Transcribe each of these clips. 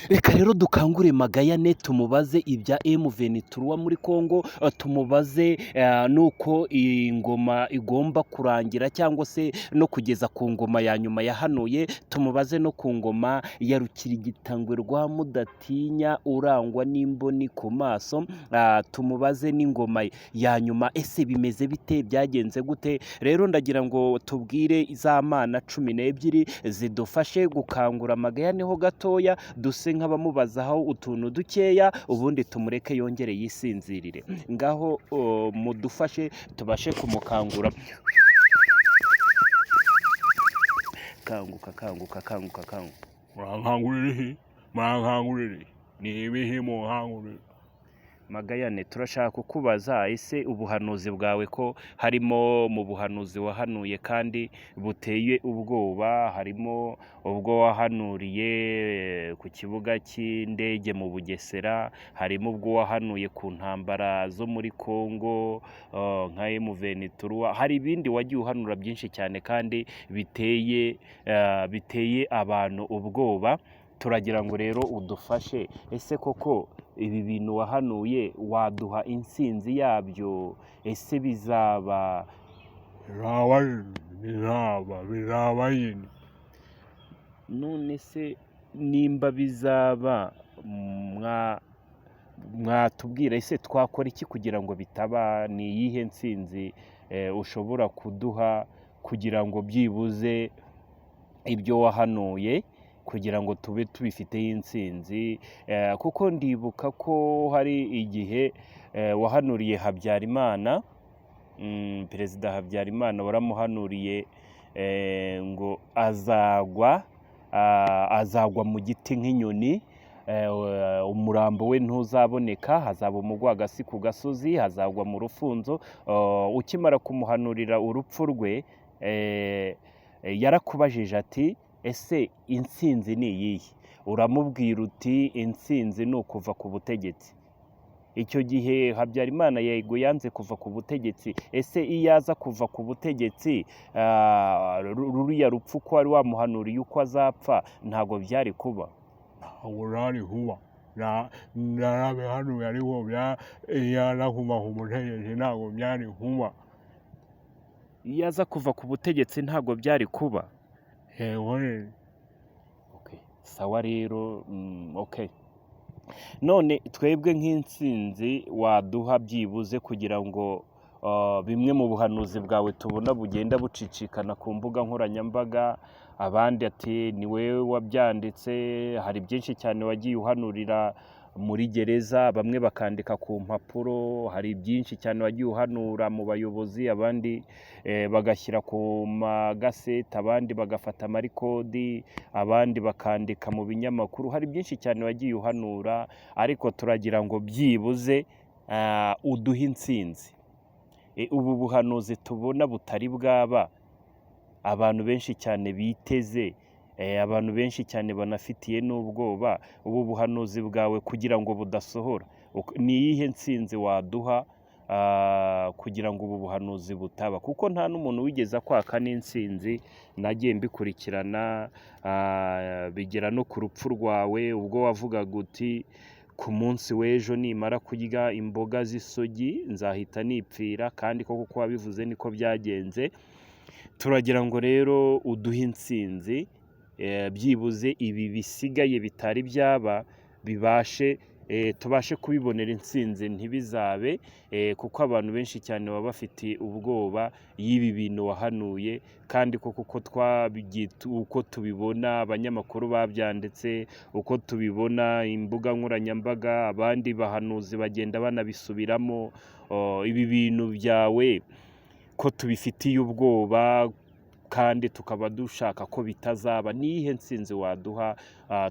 Reka rero dukangure Magayane, tumubaze ibya M23 muri Congo, tumubaze nuko ingoma igomba kurangira cyangwa se no kugeza ku ngoma ya nyuma yahanuye, tumubaze no ku ngoma ya Rukirigitangwe rwa Mudatinya urangwa n'imboni ku maso, tumubaze n'ingoma ya nyuma, ese bimeze bite, byagenze gute? Rero ndagira ngo tubwire za mana 12 zidufashe gukangura Magayane ho gatoya, duse nk'abamubazaho utuntu dukeya, ubundi tumureke yongere yisinzirire. Ngaho mudufashe tubashe kumukangura. Kanguka, kanguka, kanguka, kanguka. Murankangurira iki? Murankangurira iki? Ni ibihe munkangurira? Magayane, turashaka kukubaza, ese ubuhanuzi bwawe ko harimo mu buhanuzi wahanuye kandi buteye ubwoba, harimo ubwo wahanuriye ku kibuga cy'indege mu Bugesera, harimo ubwo wahanuye ku ntambara zo muri Congo nka M23, hari ibindi wagiye uhanura byinshi cyane kandi biteye abantu ubwoba. Turagira ngo rero udufashe, ese koko ibi bintu wahanuye waduha intsinzi yabyo? Ese bizaba? Bizaba nyine, bizaba, bizaba nyine. None se nimba bizaba, mwatubwira ese twakora iki kugira ngo bitaba? Ni iyihe ntsinzi ushobora kuduha kugira ngo byibuze ibyo wahanuye kugira ngo tube tubifiteho intsinzi? Kuko ndibuka ko hari igihe wahanuriye Habyarimana, Perezida Habyarimana waramuhanuriye ngo azagwa mu giti nk'inyoni, umurambo we ntuzaboneka, hazaba umugwagasi ku gasozi, hazagwa mu rufunzo. Ukimara kumuhanurira urupfu rwe, yarakubajije ati ese intsinzi ni iyihe? Uramubwira uti intsinzi ni ukuva ku butegetsi. Icyo gihe Habyarimana yego yanze kuva ku butegetsi. Ese iyo aza kuva ku butegetsi, ruriya rupfu ko wari wamuhanuriye uko azapfa ntabwo byari kuba? Ntabwo byari kuba. Narabihanuye ariko iyo aza kuva ku butegetsi ntabwo byari kuba. Iyo aza kuva ku butegetsi ntabwo byari kuba. Yego nyine. Okay. Sawa rero, okay. None twebwe nk'intsinzi waduha byibuze kugira ngo bimwe mu buhanuzi bwawe tubona bugenda bucicikana ku mbuga nkoranyambaga, abandi ati ni wowe wabyanditse, hari byinshi cyane wagiye uhanurira muri gereza, bamwe bakandika ku mpapuro, hari byinshi cyane wagiye uhanura mu bayobozi, abandi bagashyira ku magasete, abandi bagafata amarikodi, abandi bakandika mu binyamakuru, hari byinshi cyane wagiye uhanura, ariko turagira ngo byibuze uduhe intsinzi. Ubu buhanuzi tubona butari bwaba, abantu benshi cyane biteze, abantu benshi cyane banafitiye n'ubwoba, ubu buhanuzi bwawe kugira ngo budasohora, ni iyihe ntsinzi waduha kugira ngo ubu buhanuzi butaba? Kuko nta n'umuntu wigeze akwaka n'intsinzi, nagiye mbikurikirana, bigera no ku rupfu rwawe, ubwo wavugaga uti ku munsi w'ejo nimara kurya imboga z'isogi nzahita nipfira, kandi koko uko wabivuze niko byagenze. Turagira ngo rero uduhe intsinzi, byibuze ibi bisigaye bitari byaba bibashe, tubashe kubibonera intsinzi ntibizabe, kuko abantu benshi cyane baba bafite ubwoba y'ibi bintu wahanuye, kandi koko uko tubibona abanyamakuru babyanditse, uko tubibona imbuga nkoranyambaga, abandi bahanuzi bagenda banabisubiramo, ibi bintu byawe ko tubifitiye ubwoba kandi tukaba dushaka ko bitazaba, ni iyihe ntsinzi waduha?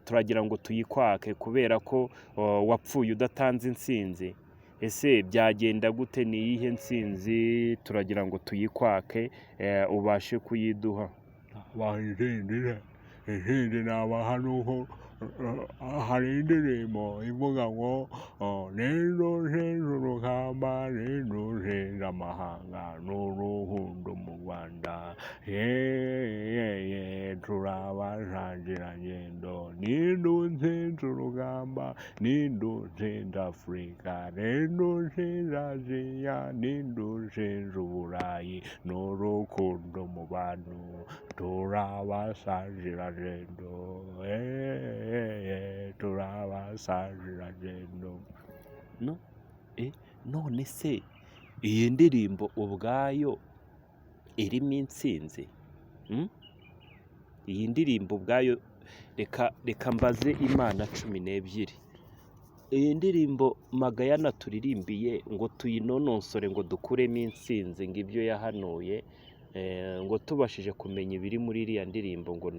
Turagira ngo tuyikwake kubera ko wapfuye udatanze intsinzi. Ese byagenda gute? Ni iyihe ntsinzi? Turagira ngo tuyikwake, ubashe kuyiduha. Nabaha intsinzi se? Intsinzi nabaha ni uko hari indirimbo ivuga ngo nindutsinze urugamba, nindutsinze amahanga, n'urukundo mu Rwanda, yeyeye turabasangirangendo, nindutsinze utsinze urugamba, ninde utsinze Afurika, ninde utsinze Aziya, ninde utsinze Uburayi? Ni urukundo mu bantu, turabasangirangendo, turabasangirangendo. No, none se iyi ndirimbo ubwayo irimo intsinzi? Mm? Iyi ndirimbo ubwayo, reka mbaze Imana 12, iyi ndirimbo Magayana turirimbiye ngo tuyinononsore, ngo dukuremo intsinzi, ngo ibyo yahanuye, ngo tubashije kumenya ibiri muri iriya ndirimbo, ngo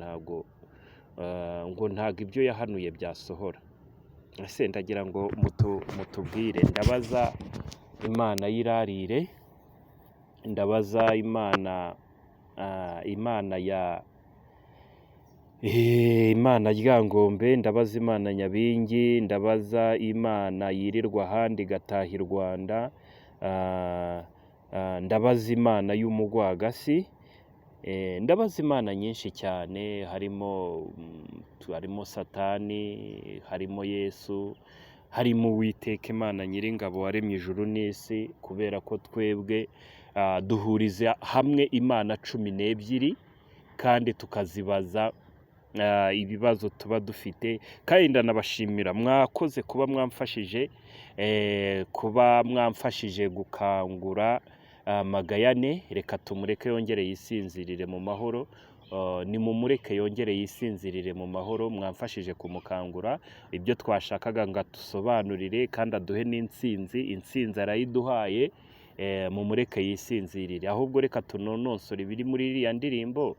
ntago ibyo yahanuye byasohora. Ese ndagira ngo mutubwire. Ndabaza Imana y'irarire, ndabaza Imana ya Imana Ryangombe, ndabaza Imana Nyabingi, ndabaza Imana yirirwa ahandi igataha i Rwanda, ndabaza Imana y'umugwagasi, ndabaza imana nyinshi cyane, harimo Satani, harimo Yesu, harimo Uwiteka Imana Nyiringabo waremye ijuru n'isi, kubera ko twebwe duhuriza hamwe imana 12 kandi tukazibaza ibibazo tuba dufite. Kandi ndanabashimira, mwakoze kuba mwamfashije gukangura Magayane. Reka tumureke yongere yisinzirire mu mahoro. Nimumureke yongere yisinzirire mu mahoro. Mwamfashije kumukangura, ibyo twashakaga ngo atusobanurire kandi aduhe n'intsinzi, intsinzi arayiduhaye. Mumureke yisinzirire. Ahubwo reka tunonosore ibiri muri iriya ndirimbo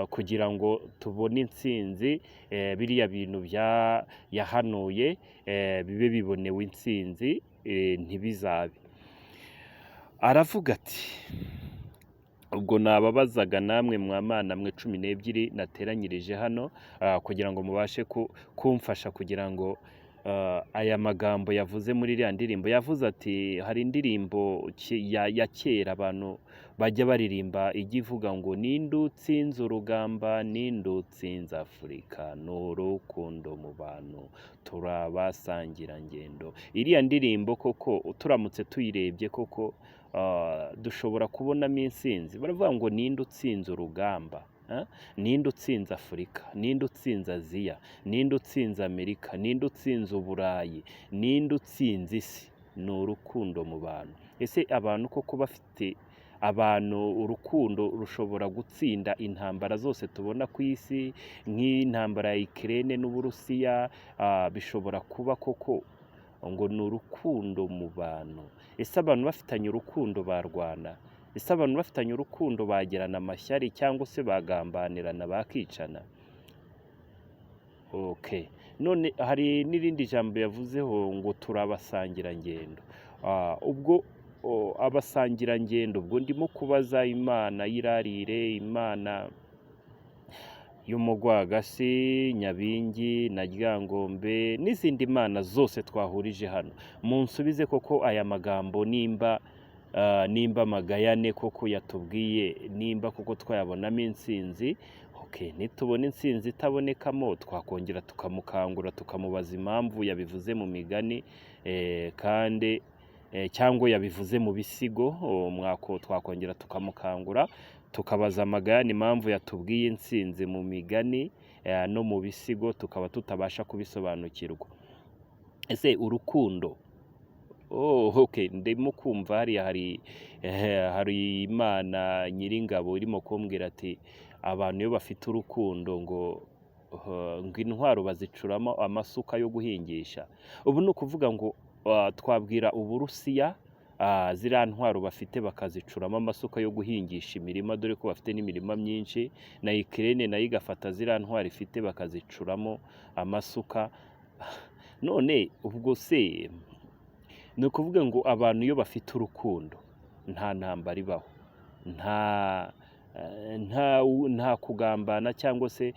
kugira ngo tubone intsinzi, biriya bintu bya yahanuye bibe bibonewe intsinzi, ntibizabe. Aravuga ati: ubwo nababazaga namwe mwa mana mwe 12 nateranyirije hano, kugira ngo mubashe kumfasha kugira ngo aya magambo yavuze muri iriya ndirimbo. Yavuze ati hari indirimbo ya kera abantu bajya baririmba, ijya ivuga ngo: "Ninde utsinze urugamba? Ninde utsinze Afurika? Ni urukundo mu bantu, turabasangirangendo." Iriya ndirimbo koko turamutse tuyirebye koko, dushobora kubonamo intsinzi. Baravuga ngo: "Ninde utsinze urugamba? Ah? Ninde utsinze Afurika? Ninde utsinze Aziya? Ninde utsinze Amerika? Ninde utsinze Uburayi? Ninde utsinze isi? Ni urukundo mu bantu." Ese abantu koko bafite abantu urukundo rushobora gutsinda intambara zose tubona ku isi, nk'intambara ya Ukraine n'Uburusiya? Bishobora kuba koko ngo ni urukundo mu bantu? Ese abantu bafitanye urukundo barwana? Ese abantu bafitanye urukundo bagirana amashyari cyangwa se bagambanirana, bakicana? Okay. None hari n'irindi jambo yavuzeho ngo turabasangirangendo. Ubwo abasangirangendo, ubwo ndimo kubaza Imana y'irarire, Imana y'umugwagasi, Nyabingi na Ryangombe n'izindi mana zose twahurije hano, munsubize koko aya magambo, nimba Magayane koko yatubwiye, nimba koko twayabonamo intsinzi. Okay, nitubona intsinzi itabonekamo, twakongera tukamukangura, tukamubaza impamvu yabivuze mu migani, kandi cyangwa yabivuze mu bisigo. Mwako twakongera tukamukangura, tukabaza Magayane impamvu yatubwiye intsinzi mu migani no mu bisigo, tukaba tutabasha kubisobanukirwa. Ese urukundo? Oh, okay, ndimo kumva hariya hari Imana Nyiringabo irimo kumbwira ati abantu iyo bafite urukundo ngo intwaro bazicuramo amasuka yo guhingisha. Ubu ni ukuvuga ngo twabwira Uburusiya, ziriya ntwaro bafite bakazicuramo amasuka yo guhingisha imirima, dore ko bafite n'imirima myinshi, na Ukraine nayo igafata ziriya ntwaro ifite bakazicuramo amasuka. None ubwo se ni ukuvuga ngo abantu iyo bafite urukundo nta ntambara ibaho, nta kugambana, cyangwa se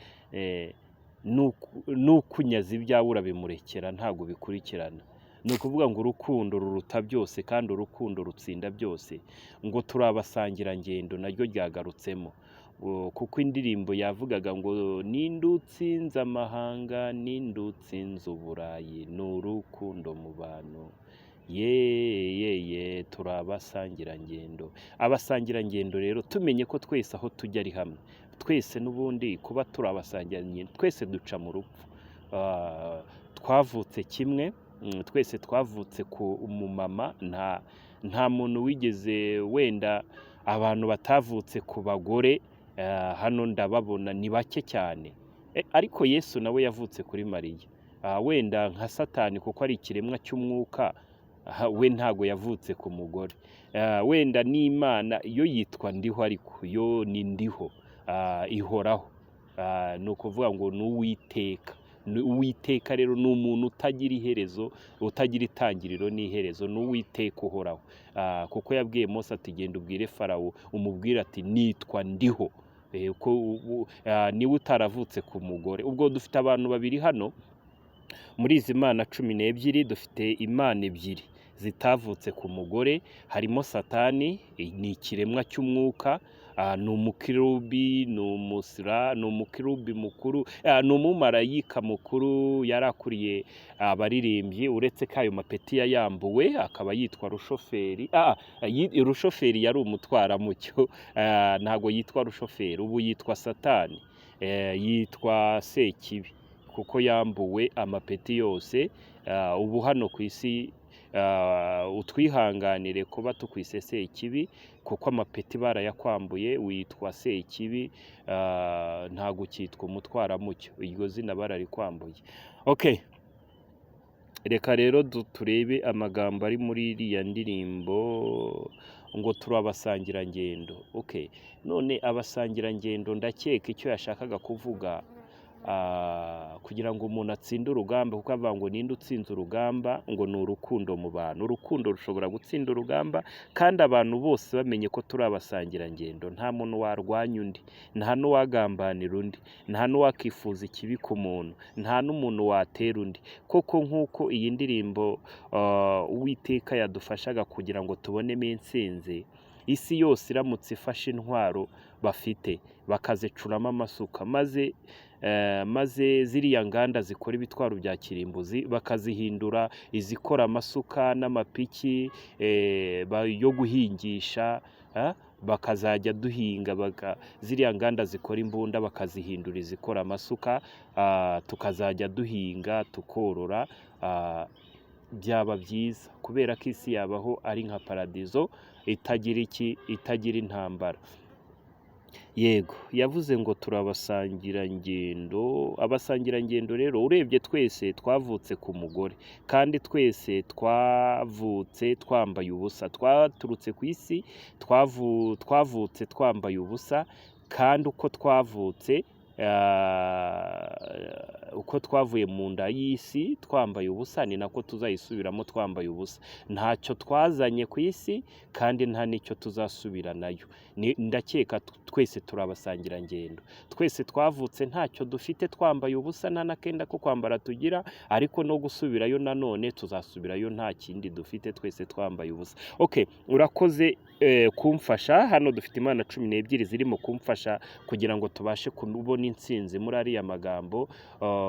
n'ukunyaza ibyawe urabimurekera, ntabwo bikurikirana? Ni ukuvuga ngo urukundo ruruta byose kandi urukundo rutsinda byose. Ngo turi abasangirangendo naryo ryagarutsemo. Kuko indirimbo yavugaga ngo ninde utsinze amahanga, ninde utsinze Uburayi, ni urukundo mu bantu. Ye ye ye, turi abasangirangendo. Abasangirangendo rero tumenye ko twese aho tujya ari hamwe, twese n'ubundi kuba turi abasangirangendo, twese duca mu rupfu. Twavutse kimwe, twese twavutse ku mumama, nta muntu wigeze, wenda abantu batavutse ku bagore, hano ndababona ni bake cyane. Ariko Yesu nawe yavutse kuri Mariya. Wenda nka Satani, kuko ari ikiremwa cy'umwuka, we ntago yavutse ku mugore. Wenda n'Imana yo yitwa Ndiho, ariko yo ni Ndiho, ihoraho. Ni ukuvuga ngo ni Uwiteka. Ni Uwiteka rero, ni umuntu utagira iherezo, utagira itangiriro n'iherezo, ni Uwiteka uhoraho. Kuko yabwiye Mose ati: "Genda ubwire Farawo, umubwire ati nitwa Ndiho." Ko niwe utaravutse ku mugore. Ubwo dufite abantu babiri hano muri izi mana 12, dufite imana ebyiri zitavutse ku mugore. Harimo Satani, ni ikiremwa cy'umwuka, ni umukirubi, ni umusira, ni umukirubi mukuru, ni umumarayika mukuru, yari akuriye abaririmbyi, uretse ko ayo mapeti yayambuwe akaba yitwa Rushoferi. Rushoferi yari umutwaramucyo, ntabwo yitwa Rushoferi ubu, yitwa Satani, yitwa Sekibi kuko yambuwe amapeti yose. Ubu hano ku isi, utwihanganire kuba tukwise Sekibi, kuko amapeti barayakwambuye, witwa Sekibi, ntabwo ukitwa umutwaramucyo, iryo zina bararikwambuye. Okay, reka rero turebe amagambo ari muri iriya ndirimbo ngo turi abasangirangendo. Okay, none abasangirangendo, ndakeka icyo yashakaga kuvuga, kugira ngo umuntu atsinde urugamba, kuko avuga ngo ninde utsinze urugamba, ngo ni urukundo mu bantu. Urukundo rushobora gutsinda urugamba, kandi abantu bose bamenye ko turi abasangirangendo, nta muntu warwanya undi, nta n'uwagambanira undi, nta n'uwakifuza ikibi ku muntu, nta n'umuntu watera undi. Koko nk'uko iyi ndirimbo Uwiteka yadufashaga kugira ngo tubonemo intsinzi, isi yose iramutse ifashe intwaro bafite bakazicuramo amasuka, maze ziriya nganda zikora ibitwaro bya kirimbuzi bakazihindura izikora amasuka n'amapiki yo guhingisha, bakazajya duhinga, ziriya nganda zikora imbunda bakazihindura izikora amasuka, tukazajya duhinga tukorora, byaba byiza, kubera ko isi yabaho ari nka paradizo itagira iki, itagira intambara. Yego, yavuze ngo turabasangirangendo. Abasangirangendo rero, urebye twese twavutse ku mugore, kandi twese twavutse twambaye ubusa, twaturutse ku isi twavutse twambaye ubusa, kandi uko twavutse, uko twavuye mu nda y'isi twambaye ubusa, ni nako tuzayisubiramo twambaye ubusa. Ntacyo twazanye ku isi kandi nta n'icyo tuzasubiranayo. Ndakeka twese turi abasangirangendo, twese twavutse ntacyo dufite, twambaye ubusa, nta n'akenda ko kwambara tugira, ariko no gusubirayo nanone tuzasubirayo nta kindi dufite, twese twambaye ubusa. Okay, urakoze kumfasha. Hano dufite imana 12 zirimo kumfasha kugira ngo tubashe kubona intsinzi muri ariya magambo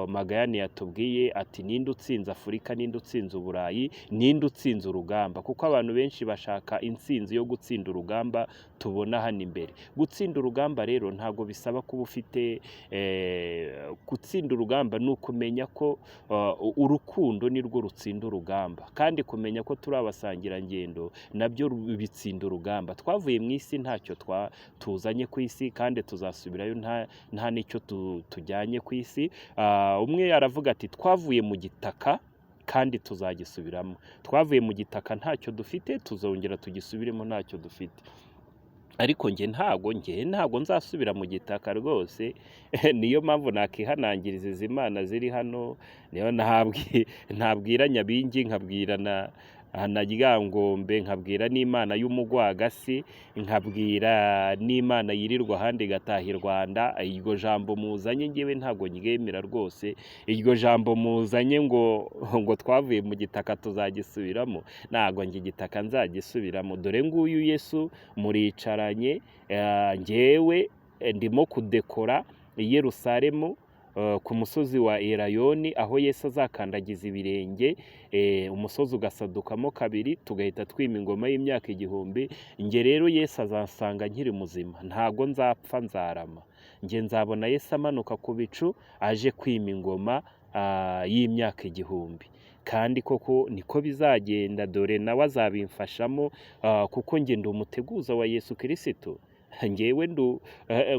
Magayane yatubwiye ati: "Ninde utsinze Afurika? Ninde utsinze Uburayi? Ninde utsinze urugamba?" Kuko abantu benshi bashaka intsinzi yo gutsinda urugamba tubona hano imbere. Gutsinda urugamba rero ntabwo bisaba kuba ufite, gutsinda urugamba ni ukumenya ko urukundo ni rwo rutsinda urugamba, kandi kumenya ko turi abasangirangendo nabyo bitsinda urugamba. Twavuye mu isi ntacyo tuzanye ku isi, kandi tuzasubirayo nta n'icyo tujyanye ku isi. Umwe aravuga ati: "Twavuye mu gitaka kandi tuzagisubiramo." Twavuye mu gitaka ntacyo dufite, tuzongera tugisubiremo ntacyo dufite. Ariko njye ntago nzasubira mu gitaka rwose. Niyo mpamvu nakihanangiriza izi mana ziri hano, niyo ntabwira Nyabingi, nkabwira na Ryangombe, nkabwira n'Imana y'umugwagasi, nkabwira n'Imana yirirwa ahandi igataha i Rwanda. Iryo jambo muzanye ngewe ntabwo ryemera rwose. Iryo jambo muzanye ngo twavuye mu gitaka tuzagisubiramo, ntabwo njye igitaka nzagisubiramo. Dore nguyu Yesu muricaranye, ngewe. ndimo kudekora i Yerusalemu ku musozi wa Erayoni, aho Yesu azakandagiza ibirenge, umusozi ugasadukamo kabiri, tugahita twima ingoma y'imyaka 1000. Njye rero Yesu azasanga nkiri muzima, ntago nzapfa, nzarama. Njye nzabona Yesu amanuka ku bicu aje kwima ingoma y'imyaka 1000, kandi koko niko bizagenda. Dore nawe azabimfashamo, kuko njye ndi umuteguza wa Yesu Kirisitu. Njyewe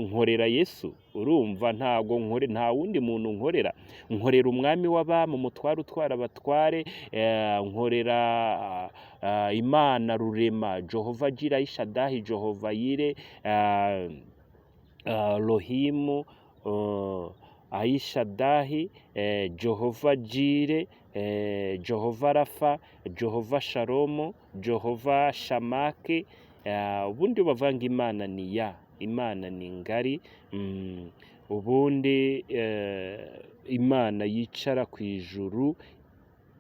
nkorera Yesu, urumva, ntago nkore, nta wundi muntu nkorera. Nkorera umwami w'abami, umutware utwara abatware, nkorera Imana rurema, Jehova Jira, Ishadahi, Jehova Yire, Rohimu, Ayishadahi, Jehova Jire, Jehova Rafa, Jehova Shalomu, Jehova Shamake. Ubundi bavanga Imana ni ya Imana ni ngari. Ubundi Imana yicara ku ijuru,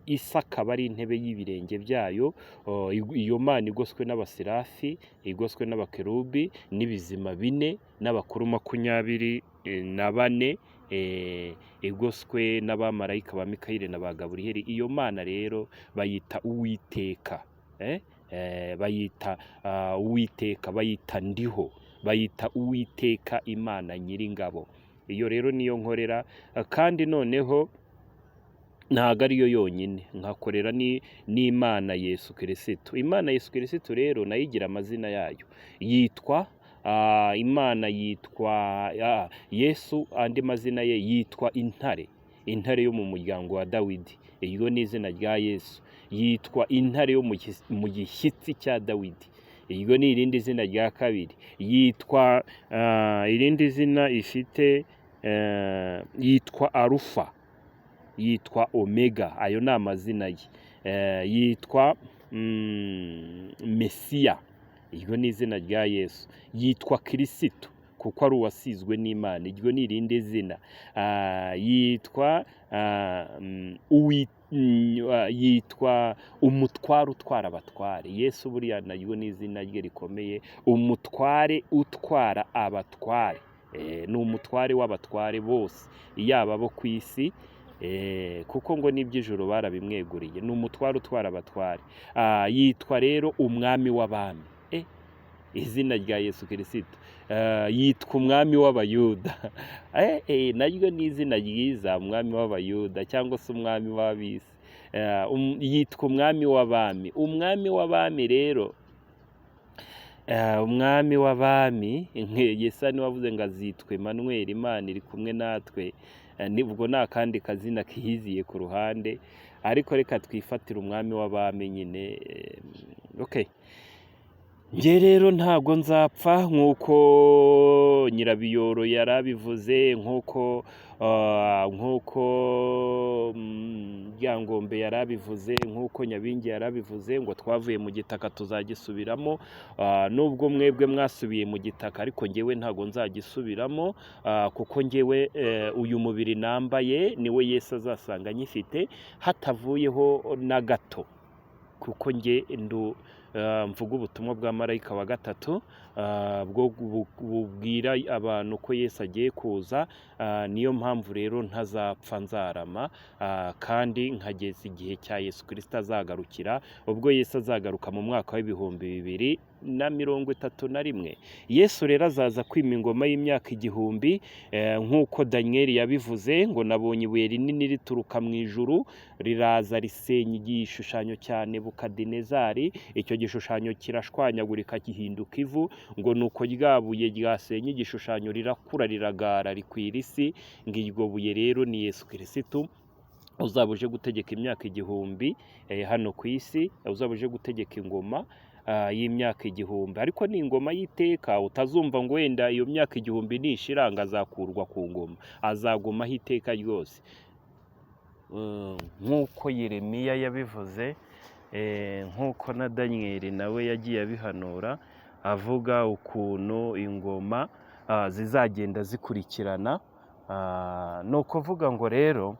isi akaba ari intebe y'ibirenge byayo. Iyo Mana igoswe n'abaserafi, igoswe n'abakerubi n'ibizima bine n'abakuru 24, igoswe n'abamarayika ba Mikayeli na ba Gaburiyeli. Iyo Mana rero bayita Uwiteka, bayita Uwiteka, bayita Ndiho, bayita Uwiteka Imana Nyiringabo. Iyo rero niyo nkorera, kandi noneho ntago ariyo yonyine nkakorera, ni n'Imana Yesu Kirisitu. Imana Yesu Kirisitu rero nayo igira amazina yayo, yitwa Imana, yitwa Yesu. Andi mazina ye yitwa Intare, Intare yo mu muryango wa Dawidi. Iryo ni izina rya Yesu. Yitwa Intare yo mu gishyitsi cya Dawidi. Iryo ni irindi zina rya kabiri. Yitwa irindi zina ifite, yitwa Arufa, yitwa Omega. Ayo ni amazina ye. Yitwa Mesiya. Iryo ni izina rya Yesu. Yitwa Kirisitu kuko ari uwasizwe n'Imana. Iryo ni irindi zina. Yitwa yitwa umutware utwara abatware. Yesu buriya naryo ni izina rye rikomeye, umutware utwara abatware. Ni umutware w'abatware bose, yaba abo ku isi, kuko ngo n'iby'ijuru barabimweguriye. Ni umutware utwara abatware. Yitwa rero umwami w'abami. Izina rya Yesu Kirisitu. Yitwa umwami w'Abayuda. Naryo ni izina ryiza, umwami w'Abayuda cyangwa se umwami w'ab'isi. Yitwa umwami w'abami. Umwami w'abami rero, umwami w'abami, Yesaya niwe wavuze ngo azitwa Emmanuel, Imana iri kumwe natwe. Ubwo ni akandi kazina kihiziye ku ruhande, ariko reka twifatire umwami w'abami nyine. Okay. Njye rero ntabwo nzapfa nk'uko Nyirabiyoro yarabivuze, nk'uko Ryangombe yarabivuze, nk'uko Nyabingi yarabivuze, ngo twavuye mu gitaka tuzagisubiramo. Nubwo mwebwe mwasubiye mu gitaka, ariko njyewe ntabwo nzagisubiramo, kuko njyewe uyu mubiri nambaye niwe Yesu azasanga nyifite, hatavuyeho na gato, kuko njye mvuga ubutumwa bwa marayika wa gatatu, bwo bubwira abantu ko Yesu agiye kuza. Niyo mpamvu rero ntazapfa, nzarama, kandi nkageza igihe cya Yesu Kirisito azagarukira, ubwo Yesu azagaruka mu mwaka wa 2031. Yesu rero azaza kwima ingoma y'imyaka 1000, nk'uko Daniyeli yabivuze ngo nabonye ibuye rinini rituruka mu ijuru, riraza risenya igishushanyo cya Nebukadinezari. Icyo gishushanyo kirashwanyagurika gihinduka ivu. Ngo nuko rya buye ryasenye igishushanyo rirakura, riragara, rikwira isi. Ngo iryo buye rero ni Yesu Kirisitu uzaba uje gutegeka imyaka 1000 hano ku isi, uzaba uje gutegeka ingoma y'imyaka 1000. Ariko ni ingoma y'iteka, utazumva ngo wenda iyo myaka 1000 nishira ngo azakurwa ku ngoma, azagumaho iteka ryose. Nk'uko Yeremiya yabivuze, nk'uko na Daniyeli nawe yagiye abihanura, avuga ukuntu ingoma zizagenda zikurikirana. Ni ukuvuga ngo rero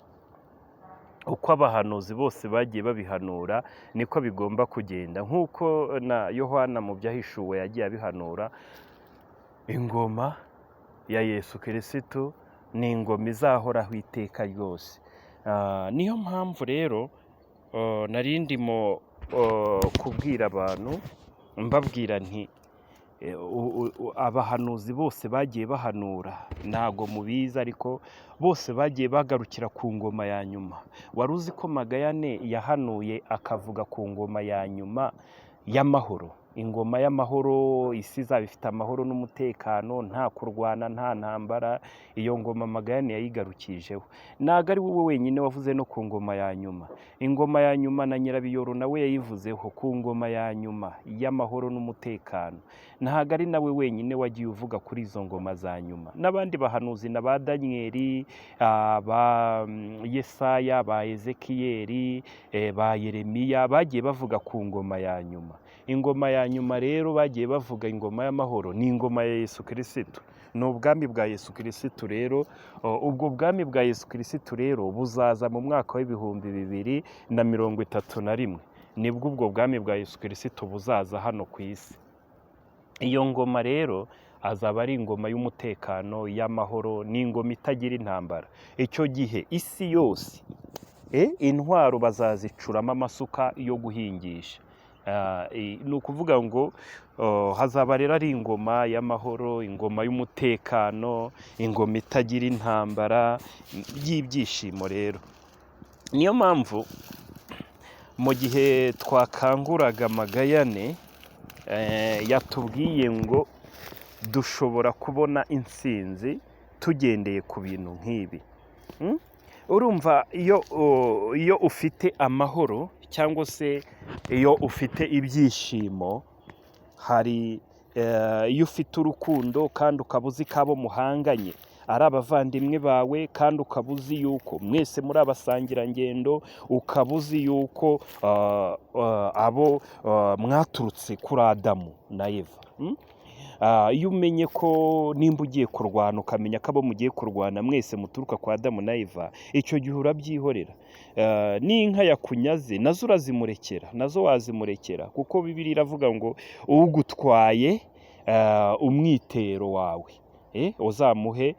uko abahanuzi bose bagiye babihanura niko bigomba kugenda, nk'uko na Yohana mu byahishuwe yagiye abihanura. Ingoma ya Yesu Kirisitu ni ingoma izahoraho iteka ryose. Niyo mpamvu rero nari ndimo kubwira abantu, mbabwira nti abahanuzi bose bagiye bahanura, ntago mubizi, ariko bose bagiye bagarukira ku ngoma ya nyuma. Wari uzi ko Magayane yahanuye akavuga ku ngoma ya nyuma y'amahoro? Ingoma y'amahoro, isi izaba ifite amahoro n'umutekano, nta kurwana, nta ntambara. Iyo ngoma Magayane yayigarukijeho. Ntabwo ari wowe wenyine wavuze no ku ngoma ya nyuma. Ingoma ya nyuma na Nyirabiyoro nawe yayivuzeho, ku ngoma ya nyuma y'amahoro n'umutekano. Ntabwo ari nawe wenyine wagiye uvuga kuri izo ngoma za nyuma, n'abandi bahanuzi na ba Daniyeli, ba Yesaya, ba Ezekiyeli, ba Yeremiya bagiye bavuga ku ngoma ya nyuma. Ingoma ya nyuma rero bagiye bavuga, ingoma y'amahoro, ni ingoma ya Yesu Kirisitu, ni ubwami bwa Yesu Kirisitu. Rero ubwo bwami bwa Yesu Kirisitu rero buzaza mu mwaka wa 2031. Nibwo ubwo bwami bwa Yesu Kirisitu buzaza hano ku isi. Iyo ngoma rero azaba ari ingoma y'umutekano, y'amahoro, ni ingoma itagira intambara. Icyo gihe isi yose intwaro bazazicuramo amasuka yo guhingisha. Ni ukuvuga ngo hazaba rero ari ingoma y'amahoro, ingoma y'umutekano, ingoma itagira intambara, y'ibyishimo. Rero niyo mpamvu mu gihe twakanguraga Magayane, yatubwiye ngo dushobora kubona intsinzi tugendeye ku bintu nk'ibi. Urumva iyo ufite amahoro cyangwa se iyo ufite ibyishimo, hari iyo ufite urukundo kandi ukaba uzi ko abo muhanganye ari abavandimwe bawe, kandi ukaba uzi yuko mwese muri abasangirangendo, ukaba uzi yuko abo mwaturutse kuri Adamu na Eva. Iyo umenye ko nimba ugiye kurwana, ukamenya ko abo mugiye kurwana mwese muturuka kwa Adamu na Eva, icyo gihe urabyihorera. N'inka yakunyaze nazo urazimurekera, nazo wazimurekera, kuko Bibiliya iravuga ngo ugutwaye umwitero wawe, uzamuhe,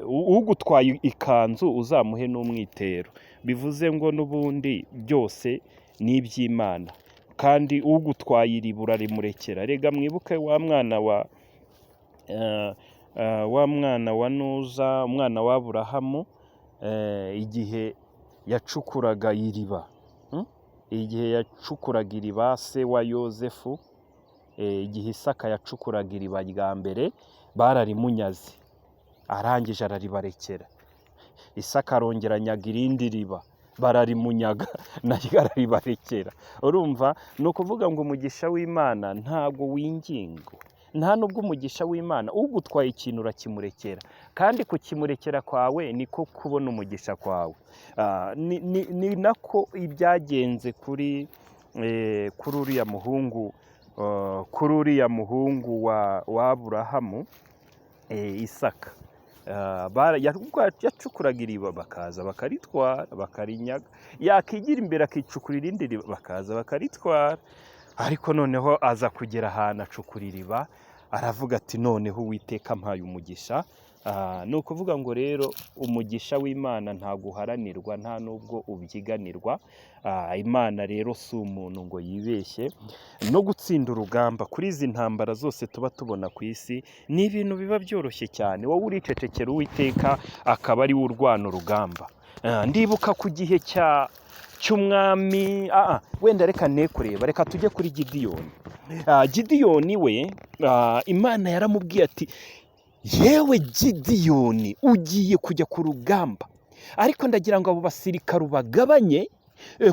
ugutwaye ikanzu uzamuhe n'umwitero. Bivuze ngo n'ubundi byose ni iby'Imana, kandi ugutwaye iriba urarimurekera. Rega mwibuke wa mwana wa Nuza, umwana wa Aburahamu, igihe yacukuraga iriba, Igihe yacukuraga iriba, se wa Yozefu, igihe Isaka yacukuraga iriba rya mbere, bararimunyaze, arangije araribarekera. Isaka arongera anyaga irindi riba, bararimunyaga, naryo araribarekera. Urumva, ni ukuvuga ngo umugisha w'Imana ntago wingingwa, nta nubwo umugisha w'Imana, ugutwaye ikintu urakimurekera, kandi kukimurekera kwawe niko kubona umugisha kwawe. Ni nako ibyagenze kuri uriya muhungu, kuri uriya muhungu wa Aburahamu, Isaka. Yacukuraga iriba, bakaza bakaritwara, bakarinyaga. Yakigira imbere akicukura irindi riba, bakaza bakaritwara. Ariko noneho aza kugera ahantu acukura iriba, aravuga ati: "Noneho Uwiteka ampaye umugisha." Ni ukuvuga ngo rero umugisha w'Imana ntabwo uharanirwa, nta nubwo ubyiganirwa. Imana rero si umuntu ngo yibeshye. No gutsinda urugamba kuri izi ntambara zose tuba tubona ku isi ni ibintu biba byoroshye cyane. Wowe uricecekera, Uwiteka akaba ari we urwana urugamba. Ndibuka ku gihe cy'umwami, wenda reka ne kureba, reka tujye kuri Gidiyoni. Gidiyoni we, Imana yaramubwiye ati: "Yewe Gidiyoni, ugiye kujya ku rugamba, ariko ndagira ngo abo basirikare ubagabanye,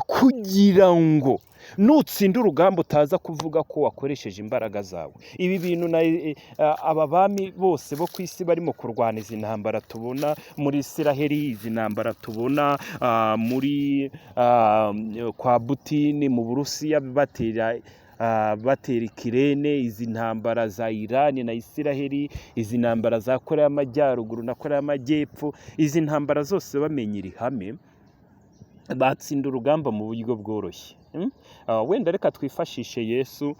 kugira ngo nutsinda urugamba utaza kuvuga ko wakoresheje imbaraga zawe." Ibi bintu na aba bami bose bo ku isi barimo kurwana izi ntambara tubona muri Isiraheli, izi ntambara tubona muri kwa Putini mu Burusiya, batera Ukraine, izi ntambara za Irani na Isiraheli, izi ntambara za Korea y'Amajyaruguru na Korea y'Amajyepfo, izi ntambara zose, bamenya iri hame batsinda urugamba mu buryo bworoshye. Mm? Wenda reka twifashishe Yesu,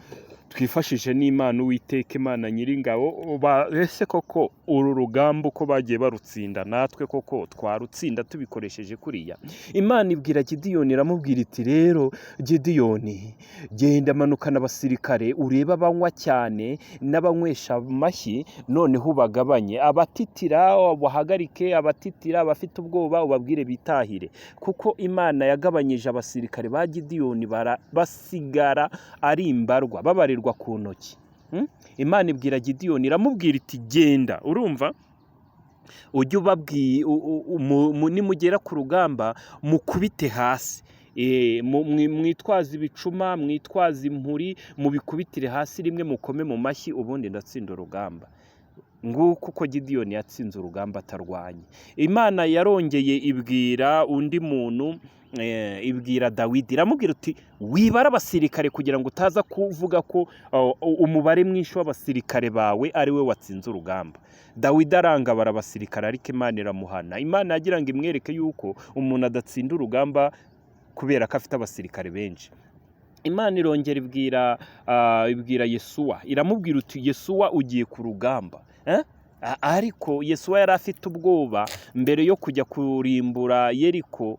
twifashishe n'Imana Uwiteka Imana Nyiringabo. Ese koko uru rugamba uko bagiye barutsinda, natwe koko twarutsinda tubikoresheje kuriya? Imana ibwira Gidiyoni, iramubwira iti: "Rero Gidiyoni, genda manukana abasirikare, urebe abanywa cyane n'abanywesha amashyi, noneho ubagabanye. Abatitira ubahagarike, abatitira, abafite ubwoba ubabwire bitahire." Kuko Imana yagabanyije abasirikare ba Gidiyoni, basigara ari imbarwa, babarirwa ku ntoki. Imana ibwira Gidiyoni, iramubwira iti: "Genda, urumva, ujye ubabwiye nimugera ku rugamba mukubite hasi. Mwitwaze ibicuma, mwitwaze impuri, mubikubitire hasi rimwe, mukome mu mashyi, ubundi ndatsinda urugamba." Nguko uko Gidiyoni yatsinze urugamba atarwanye. Imana yarongeye ibwira undi muntu, ibwira Dawidi, iramubwira uti: "Wibare abasirikare kugira ngo utaza kuvuga ko umubare mwinshi w'abasirikare bawe ari we watsinze urugamba." Dawidi aranga abara abasirikare, ariko Imana iramuhana. Imana yagira ngo imwereke yuko umuntu adatsinda urugamba kubera ko afite abasirikare benshi. Imana irongera ibwira Yesuwa, iramubwira uti: "Yesuwa, ugiye ku rugamba." Eh? Ariko Yesuwa yari afite ubwoba. Mbere yo kujya kurimbura Yeriko,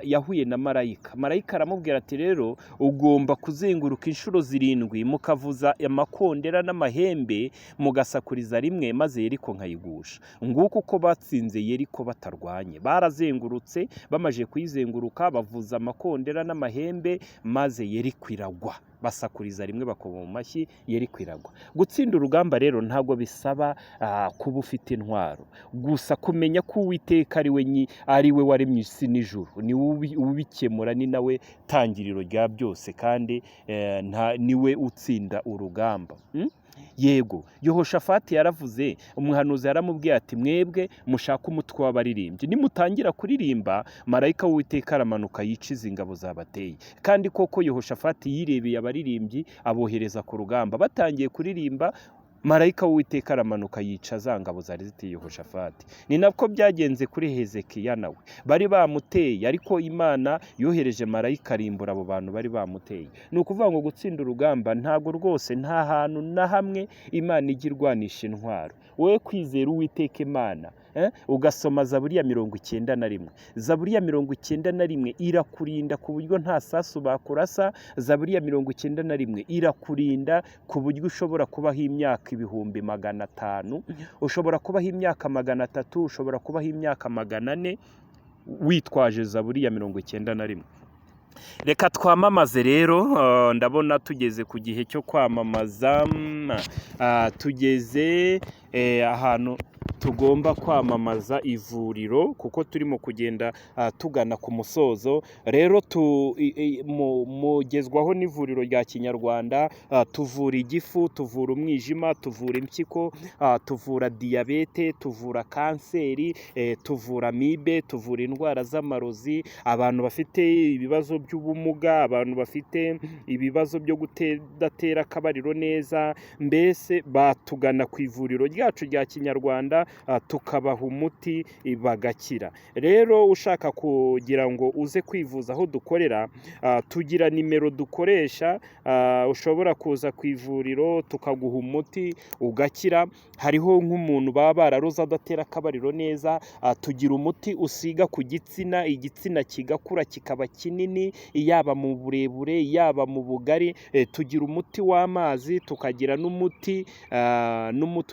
yahuye na marayika. Marayika aramubwira ati: "Rero ugomba kuzenguruka inshuro zirindwi, mukavuza amakondera n'amahembe, mugasakuriza rimwe, maze Yeriko nkayigusha." Nguko uko batsinze Yeriko batarwanye. Barazengurutse, bamaze kuyizenguruka bavuza amakondera n'amahembe, maze Yeriko iragwa. Basakuriza rimwe, bakoma mu mashyi, Yeriko iragwa. Gutsinda urugamba rero ntabwo bisaba kuba ufite intwaro gusa. Kumenya ko Uwiteka ari we ari we waremye isi n'ijuru, ni we ubikemura, ni nawe tangiriro rya byose, kandi niwe utsinda urugamba. Yego, Yehoshafati yaravuze, umuhanuzi yaramubwiye ati: "Mwebwe mushake umutwe w'abaririmbyi, nimutangira kuririmba marayika w'Uwiteka aramanuka yica izi ngabo zabateye." Kandi koko Yehoshafati yirebeye abaririmbyi, abohereza ku rugamba. Batangiye kuririmba, marayika w'Uwiteka aramanuka yica za ngabo zari ziteye Yehoshafati. Ni nako byagenze kuri Hezekiya, nawe bari bamuteye, ariko Imana yohereje marayika arimbura abo bantu bari bamuteye. Ni ukuvuga ngo gutsinda urugamba ntabwo rwose, nta hantu na hamwe Imana ijya irwanisha intwaro. Wowe kwizera Uwiteka Imana, ugasoma Zaburi ya 91. Zaburi ya 91 irakurinda ku buryo nta sasu bakurasa. Zaburi ya 91 irakurinda ku buryo ushobora kubaho imyaka 500,000, ushobora kubaho imyaka 300, ushobora kubaho imyaka 400 witwaje Zaburi ya 91. Reka twamamaze rero. Ndabona tugeze ku gihe cyo kwamamaza. Tugeze ahantu tugomba kwamamaza ivuriro, kuko turimo kugenda tugana ku musozo. Rero mugezwaho n'ivuriro rya Kinyarwanda. Tuvura igifu, tuvura umwijima, tuvura impyiko, tuvura diyabete, tuvura kanseri, tuvura amibe, tuvura indwara z'amarozi, abantu bafite ibibazo by'ubumuga, abantu bafite ibibazo byo kudatera akabariro neza. Mbese batugana ku ivuriro ryacu rya Kinyarwanda, tukabaha umuti bagakira. Rero ushaka kugira ngo uze kwivuza aho dukorera, tugira nimero dukoresha. Ushobora kuza ku ivuriro tukaguha umuti ugakira. Hariho nk'umuntu baba bararoze adatera akabariro neza, tugira umuti usiga ku gitsina, igitsina kigakura kikaba kinini, yaba mu burebure, yaba mu bugari. Tugira umuti w'amazi, tukagira n'umuti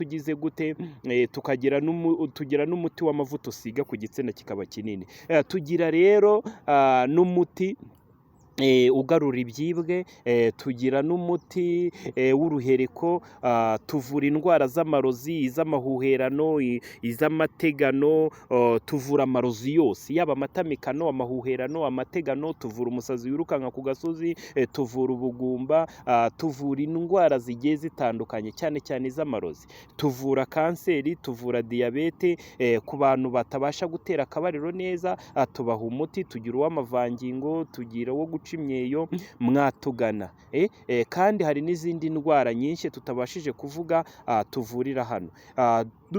ugize gute, tugira n'umuti w'amavuta usiga ku gitsina kikaba kinini. Tugira rero n'umuti ugarura ibyibwe, tugira n'umuti w'uruhereko, tuvura indwara z'amarozi, iz'amahuherano, iz'amategano, tuvura amarozi yose, yaba amatamikano, amahuherano, amategano, tuvura umusazi wirukanka ku gasozi, tuvura ubugumba, tuvura indwara zigiye zitandukanye, cyane cyane iz'amarozi. Tuvura kanseri, tuvura diyabete, ku bantu batabasha gutera akabariro neza, tubaha umuti, tugira uw'amavangingo, tugira uwo guca imyeyo, mwatugana. Kandi hari n'izindi ndwara nyinshi tutabashije kuvuga, tuvurira hano.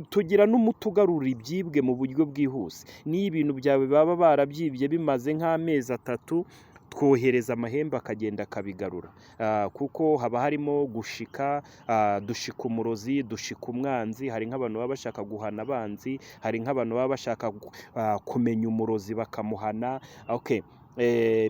Tugira n'umuti ugarura ibyibwe mu buryo bwihuse. N'iyo ibintu byawe baba barabyibye bimaze nk'amezi 3. Twohereza amahembe akagenda akabigarura. Kuko haba harimo gushika, dushika umurozi, dushika umwanzi. Hari nk'abantu baba bashaka guhana abanzi, hari nk'abantu baba bashaka kumenya umurozi bakamuhana. Okay.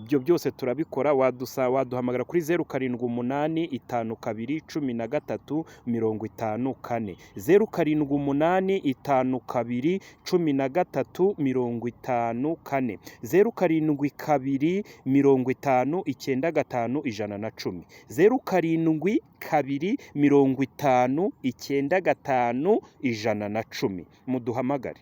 Ibyo byose turabikora. Waduhamagara kuri 0785213504, 0785213504, 0725095110, 0725095110. Muduhamagare.